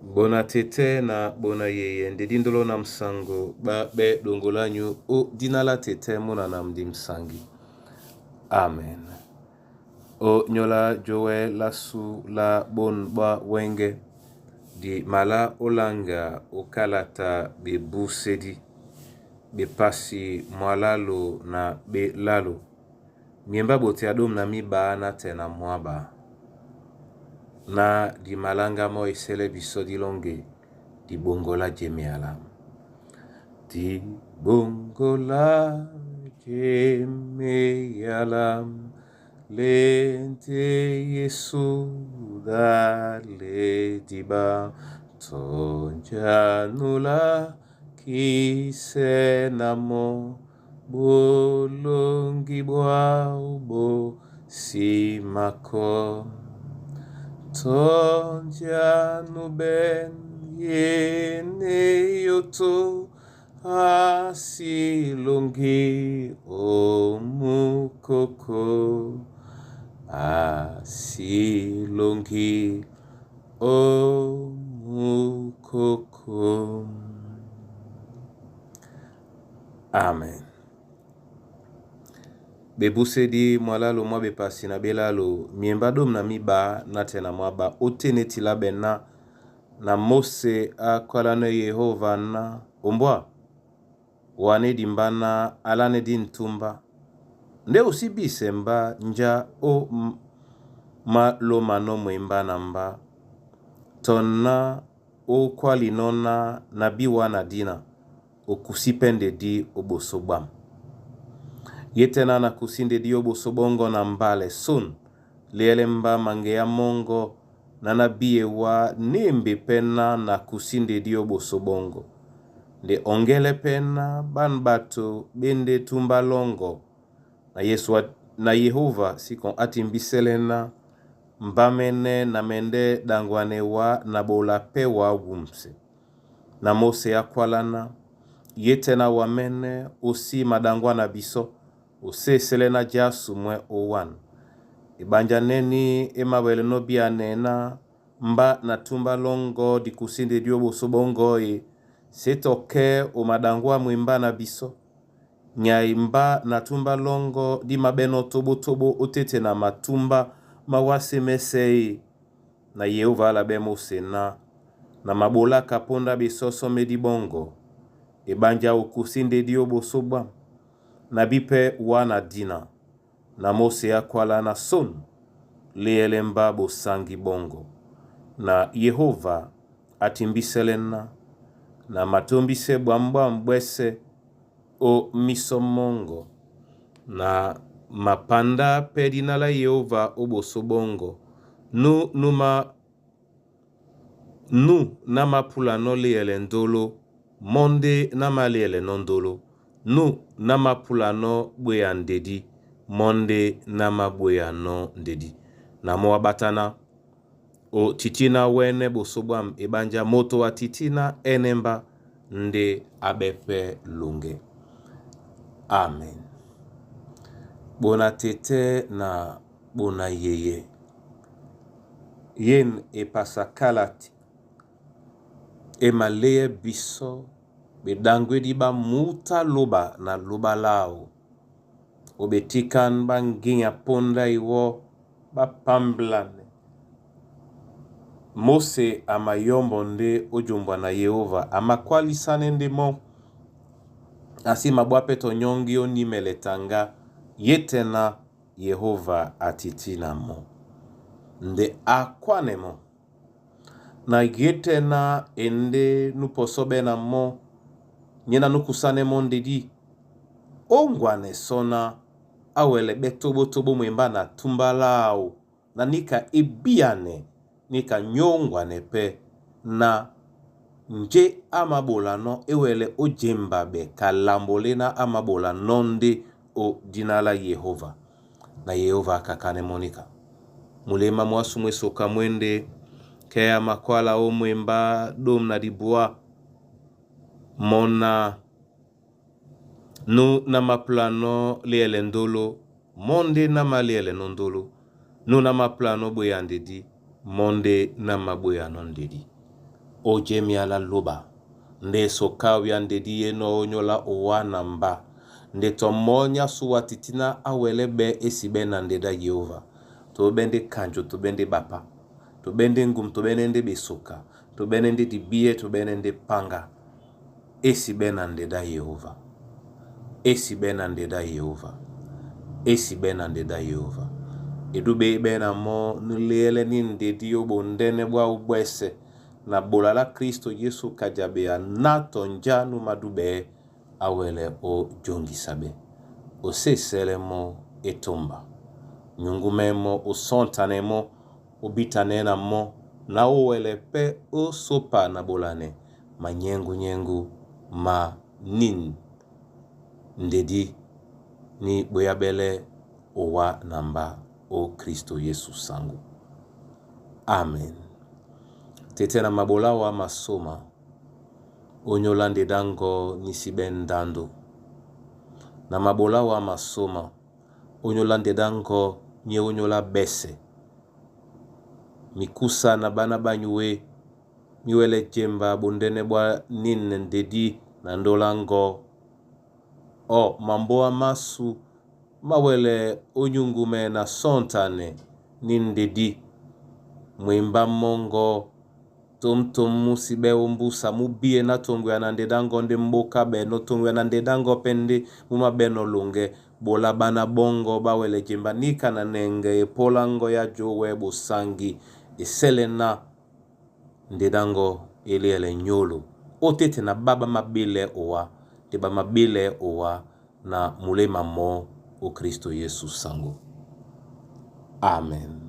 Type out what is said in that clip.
Bona tete na bona yeye ndedi ndolo na msango ba be dongolanyu o dina la tete muna na mdi msangi. Amen. O nyola jowe la su la bon bwa wenge di mala olanga okalata bebusedi bepasi mwalalo na belalo miemba bote adom na miba na te na mwaba na di malanga mo esele biso dilonge di bongola jemeala di bongola jemeala lente Yesu dale diba tonjanula kisenamo bolongi bwa bo simako tonjanu ben yene yoto asilongi omukoko asilongi omukoko. Amen. Bebusedi mwalalo mwa bepasi na belalo miemba dom na miba na te na mwaba oteneti la bena na Mose akwalano Yehova na ombwa wane dimbana alane di ntumba nde osibise mba nja o malomano mwemba na mba tonna okwalinona na biwa na dina okusi pende di oboso bwam ye tena na kusi ndedi oboso bongo na mbale sun liele mba mange ya mongo na na biye wa nembe pena na kusi ndedi oboso bongo nde ongele pena ban bato bende tumba longo na Yesu na Yehova sikon atimbiselena mbamene na mende dangwane wa na bola pe wa wumse na Mose akwalana ye tena wamene osi madangwa na biso osesele na jasu mwe owan ebanja neni emawele no bia nena mba na tumba longo dikusinde dio boso bongo e setoke o madangwa mwimba na biso nyai mba na tumba longo di mabeno tobotobo otete na matumba mawase mesei na Yehova alabe Mose na na mabolaka ponda bisoso medi bongo ebanja okusinde dio boso bwa na bipe wana dina na Mose akwala na son lielemba bosangi bongo na Yehova atimbiselena na matombise bwambwa mbwese o miso mongo na mapanda pe dina la Yehova oboso bongo nu numa nu na mapula no liele ndolo monde na maliele no ndolo nu na mapula no bweya ndedi monde na mabweya no ndedi na mo abatana o titina wene boso bwam ebanja moto wa titina enemba nde abepe lunge. Amen. Bona tete na bona yeye yen epasakalati emaleye biso bedangwedi ba muta loba na loba lao obetikan ba nginya ponda iwo bapamblane Mose amayombo nde ojombwa na Yehova amakwalisane nde mo asi mabwa pe tonyongi onimeletanga ye tena Yehova atitina mo nde akwane mo na ye tena ende nuposobe na mo nyena nukusane mo ndedi ongwane sona awele be tobotobo mwemba na tumba lao na nika ebiane nika nyongwane pe na nje amabola no ewele ojemba be kalambole na amabola nonde o dina la Yehova na Yehova akakane monika mulema mwasu mwesoka mwende kea makwala o mwemba dom na dibwa mona nu na maplano liele ndolo monde na maliele no ndolo nu na maplano bweya ndedi monde na mabweya no ndedi. Ojemiala loba nde soka ya ndedi ye no onyola owa na mba nde to monya suwa titina awele be esibe na ndeda Yehova. Tobende kanjo, tobende bapa, tobende ngum, tobende nde besoka, tobende nde dibie, tobende nde panga esibe na ndeda Yehova, esibe na ndeda Yehova, esibe na ndeda Yehova. Edube be na mo nulele ni ndedi yo bondene bwa ubwese na bolala Kristo Yesu kajabe ya natonja numadube awele o jongisabe osesele mo etomba nyungume mo osontane mo obitane na mo na owele pe osopa na bolane manyengu nyengu ma nin ndedi ni boyabele owa na mba o Kristo Yesu sango. Amen. Tete na mabola wa masoma onyola ndedango nisibe ndando na mabola wa masoma onyola ndedango nye onyola bese mikusa na bana banyuwe miwele jemba bondene bwa nini ndedi na ndola ngo o mamboa masu mawele onyungume na sontane ni ndedi mwimba mongo tomtom musibe ombusa mubie na tongo ya na ndedango nde mboka beno tongo ya na ndedango pe nde muma beno longe bola bana bongo bawele jemba nika na nenge epolango ya jowe bosangi esele na ndedango eliele nyolo otete na baba mabele owa te ba mabele owa na mulema mo o Kristo Yesu sango. Amen.